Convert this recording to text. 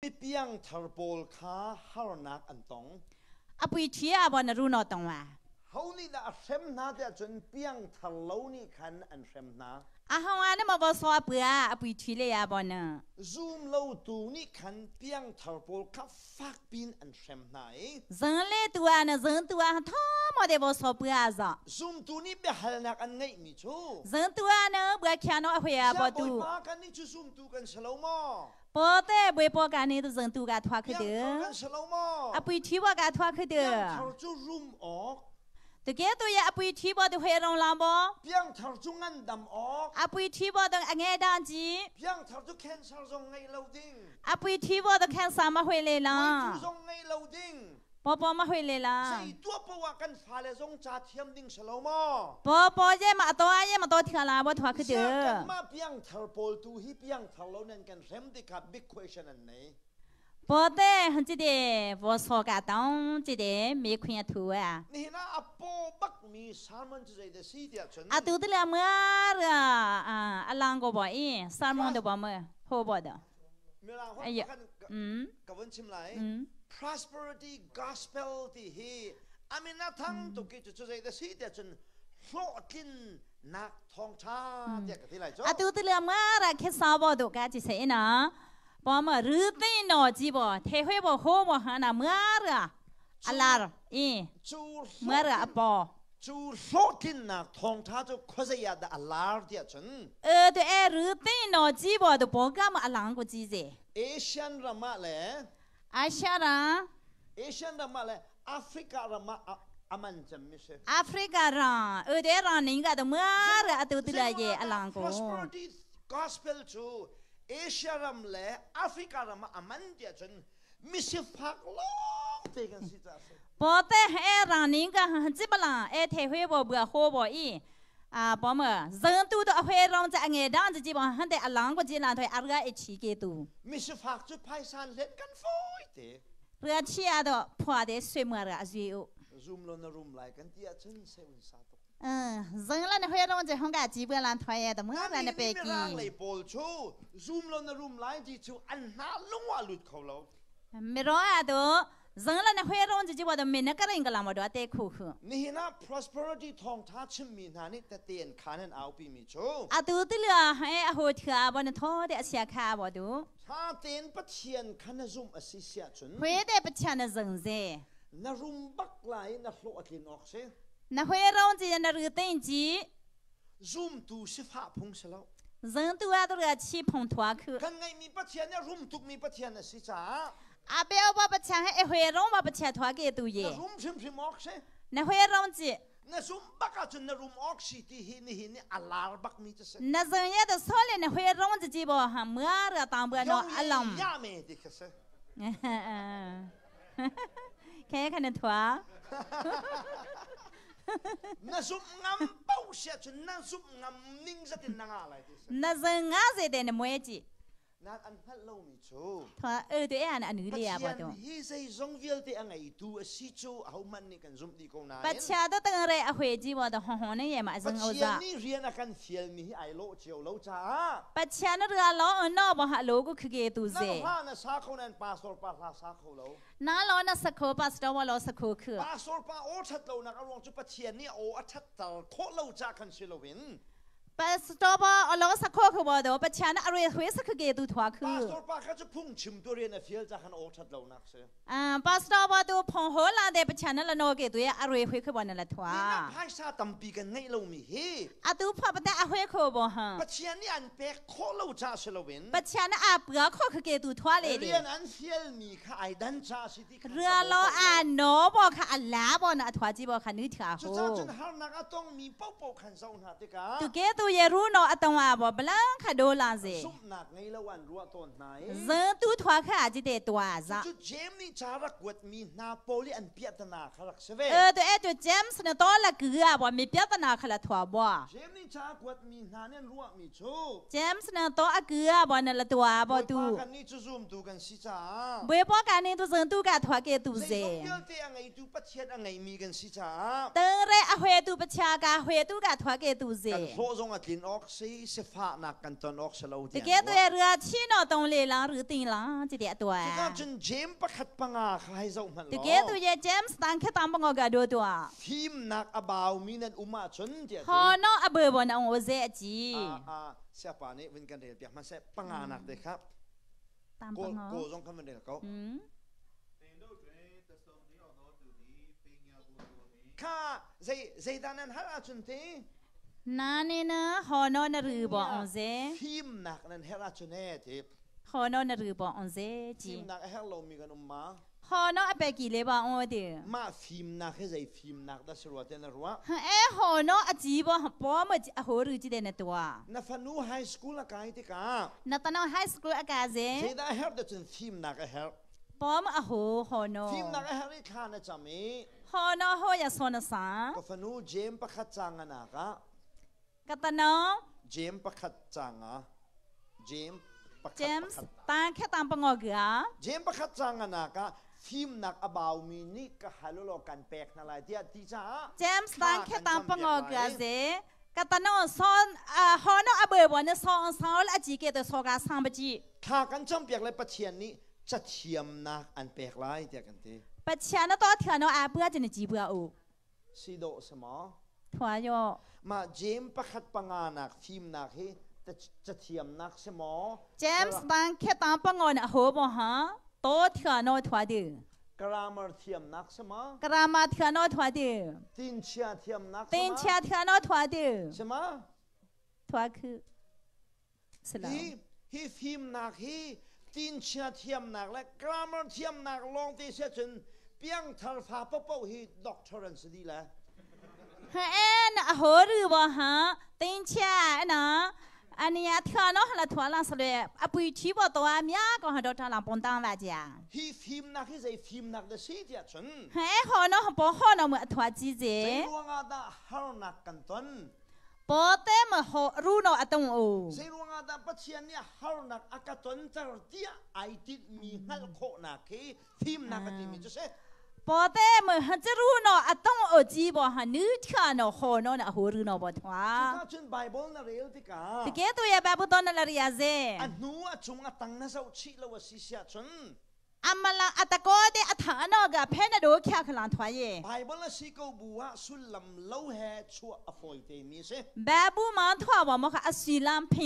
Piangthar pawl kha harnak an tong. A pui ṭhi a bon a ru no tong wa. Ho nih dah a hrem hna tiah cun piangthar lo nih khan an hrem hna. A hong ah na ma bo so a pua a pui ṭhi le ya bon. Zum lo tu nih khan piangthar pawl kha fak pin an hrem hna i. Zang le tu ah na zang tu ah tho mo de bo so pua za. Zumtu nih biahalnak an ngeihmi cu. Zang tu ah na bua khia no a hui a bo tu. Bawipa kan nih cu zumtu kan si lo maw? Pote bue po ka ni tu zang tu ka thua khi tu. Kan si lo maw? A pui thi wa ka thua khi tu. Piangthar cu rum awk. Tu ke tu ya a pui thi bo tu hui rong la bo. Piangthar cu ngandam awk. A pui thi bo dong a nge dan ji. Piangthar cu cancer zong ngei lo ding. A pui thi bo to cancer ma hui le la. Mui zong ngei lo ding. Popo ma hui le la. Zei tua po ah kan fale zong ca thiam ding si lo maw? Popo ye ma to ye ma to thia la bo thua khi tu. Kan ma piangthar pawl tu hi piangthar lo nan kan hrem tikha big question an nei. Pote han chi de vo so ka tong chi de me khwin thu a. Nihin ah a po bak mi sermon cu zei de si tiah cun. A tu te le ma ra a lang go bo i sermon de bo ma ho bo da. Mirang holh kan ka vun chim lai. Prosperity gospel ti hi amin a thang tuk i cu zei da si tiah cun hlawhtlin nak thawngtha tiah ka ti lai cu. Atu tu le ma ra khe sa bo do ka chi se na po ma ru te no ji bo the hoi bo ho bo ha na ma ra alar i ma ra apo Cu hlawhtlinnak thawngtha cu khuazei ah dah a lar tiah cun. E to e ru te no ji bo do po ka ma alang ko ji ze. Asian ram ah le Asia ram Asian ram ah le Africa ram ah a man cem mi si. Africa ram e de ram ning ga do ma ra atu tu la ye alang ko. Prosperity gospel cu Asia ram le Africa ram ah a man tiah cun misifak lawng te kan si ca si. Pote he rani ka han chi bala e the hui bo bua ho bo i a bo ma zang tu do a hui rong cha nge dang chi bo han te alang ko ji lan thoi arga e chi ke tu. Misifak cu phaisan hlet kan foi te. Ria chi a do phwa de sui ma ra zui u. Zoom lo na room lai kan ti ahcun se un sa tuk. 人了你会弄这红个基本上团也的么了那白 Mirang lei pawl cu zoom lo na room lai ti cu an hna lung ah lut kho lo. 没容啊都人了那会弄这就我都没那个人个那么多得苦苦。 Nihin ah prosperity thawngtha chimmi hna nih tete an khan an aupi mi cu. 啊都对了，哎啊好听啊，我那讨的写卡我都。 Tha tein Pathian kha na zumh a si siah cun. 会的不强的人噻。 Na rum bak lai na hlawh a tlin awk si. Na hui rong ji na ru ten ji. Zumtu sifah phung si lo. 人都啊都个起碰拖去。 Kan ngeihmi Pathian nih rum tukmi Pathian a si caah. 阿表我不抢，一会rong 我不抢拖给都耶。 Na rum hrimhrim awk si. Na hui rong ji. Na zum bak ahcun na rum awk si ti hi nihin ni a lar bakmi cu si. Na zeng ya da sole na hui rong ji ji bo ha mua ra tang bua no alam. Ya me ti kha si. 看看那图啊。 Na zumh ngam paoh siah cun na zumh ngam ning zat in na ngah lai ti si. Na zeng nga ze de na mue ji. Nan an hngalh lomi cu 他二对啊，那女的啊，不 Pathian hi zeizong vialte a ngeitu a si cu ahohmanh nih kan zumh dih ko nain 巴切都等来阿回记我的红红的也嘛是欧 Pathian nih rian a kan fialmi hi ai lawh cio lo caah 巴切那个老闹不哈老个去给都是 Nang hla na sa kho nan pastor pa hla sa kho lo 那老那十口巴斯我老十口去 Pastor pa aw that lo nak a ruang cu Pathian nih aw a that ter khawh lo ca khan si loin 巴斯多巴阿老十口去我的，巴切那阿瑞回十去给都拖去 Pastor pa kha cu phungchim tu rian a fial ca khan aw that lo nak si 嗯，巴斯多巴都碰好了的，巴切那了诺给都阿瑞回去我那了拖 Ni phaisa tampi kan ngeih lomi hi 阿都怕不得阿回去不哈 Pathian nih an pek khawh lo ca si loin 巴切那阿不可去给都拖来 rian 的。 an fialmi kha ai dan ca si ti kha 热老啊，萝卜卡啊，萝卜那拖鸡巴卡女跳 Cucaah 好 cun。harnak a tongmi paohpaoh khan zoh hna tikah 都给都也如诺阿东啊，不不啷卡多啷子。 zumhnak ngei lo an ruah tawn hna i 人都拖卡就得多子。 Cu James nih ca rak kuatmi hna pawl i an piahtana kha rak si ve. 呃，对，哎，就 James 呢，到了个啊，我没别的那卡了拖不。 James nih ca kuatmi hna nih an ruahmi cu James 呢，到阿个啊，我那了多啊，不 Bawipa 都。 kannih cu zumtu kan si caah 微博干呢都人都敢拖给都 zeizong 是。 vialte a ngeitu Pathian a ngeimi kan si caah 等来阿回都不吃个，回都敢拖给都是。 kan hlawh zong a tlin awk si, sifahnak kan ton awk si lo tiah. Tike tu rua chi no tong le lang ru ting lang chi dia tua. Cuka cun James pakhat panga kha hei zoh hmanh law. Tike tu ye James tang khe tam bango ga do tua. Fimnak a baumi nan um ahcun tiah ti. Ho no a bơ bon ong o ze chi. A a siapa nih vun kan rel piak hmanh panga nak te kha. Tam panga. Ko zong kan vun rel ko. Kha zei zeidah nan hal ahcun ti? Na ne na hono na ru bo ong ze. Fimnak nan herh ahcun e ti. Hono na ru bo ong ze chi. Fimnak a herh lomi kan um ma? Hono a pe ki le ba ong ti. Mah fimnak hi zei fimnak dah si rua te na ruah? E hono a chi bo po mo a ho ru chi de na tua. Na fanu high school a kai tikah. Na tano high school a ka ze. Zeidah a herh dah cun fimnak a herh. Pom a ho hono. Fimnak a herh i thla na cam i. Hono ho ya sona sa. Ka fanu Jem pakhat cang anak ah. Ka tano. Jem pakhat cang ah. Jem pakhat James ta khe tam pango ga. Jem pakhat cang anak ah fimnak a baumi nih ka halolo kan pek hna lai tiah ti caah. James ta khe tam pango ga ze. Ka tano son hono a be bo na song saul a chi ke to soga sang ba chi. Thla kan campiak le Pathian nih cathiamnak an pek lai tiah kan ti. Pathian na to thian no a bua chin ji bua u. Si dawh si maw? Thua yo. Ma James pakhat panga nak fimnak hi cathiamnak si maw? James bang khe ta pangon a ho bo ha to thia no thua di. Grammar thiamnak si maw? Grammar thia no thua di. Tinchia thiamnak si ma? Tinchia thia no thua di. Si ma? Thua khu. Si lo. Hi, hi fimnak hi tinchia thiamnak le grammar thiamnak lawng te sia cun piangthar fa paohpaoh hi doctor an si dih le. Ha en a ho ru bo ha tinchia na ania thia no la thua la sale a pui thi bo to a mya ko ha doctor la pon tang la jia. Hi fimnak hi zei fimnak da si tiah cun. Ha e ho no po ho no mu thua chi je. Zei ruangah dah harnak kan ton? Pawte ma ho runo atong u. Zei ruangah dah Pathian nih harnak a ka tonter tiah ai tinhmi hngalh khawhnak hi fimnak a timi cu si. Pawte ma runo atong o chi bo ha nu thia no ho no na ho runo bo thwa. Cuka cun Bible na rel tikah. Tike tu ya Bible ton na la ria ze. A hnu a cung a tang na zoh chih lo a si siah cun. Amala atakode athano ga phena do khya khalan thwa ye. Bible a si ko bu ah sullam lo he chuah a fawi te mi si. Babu ma thwa wa mo kha asilam phin.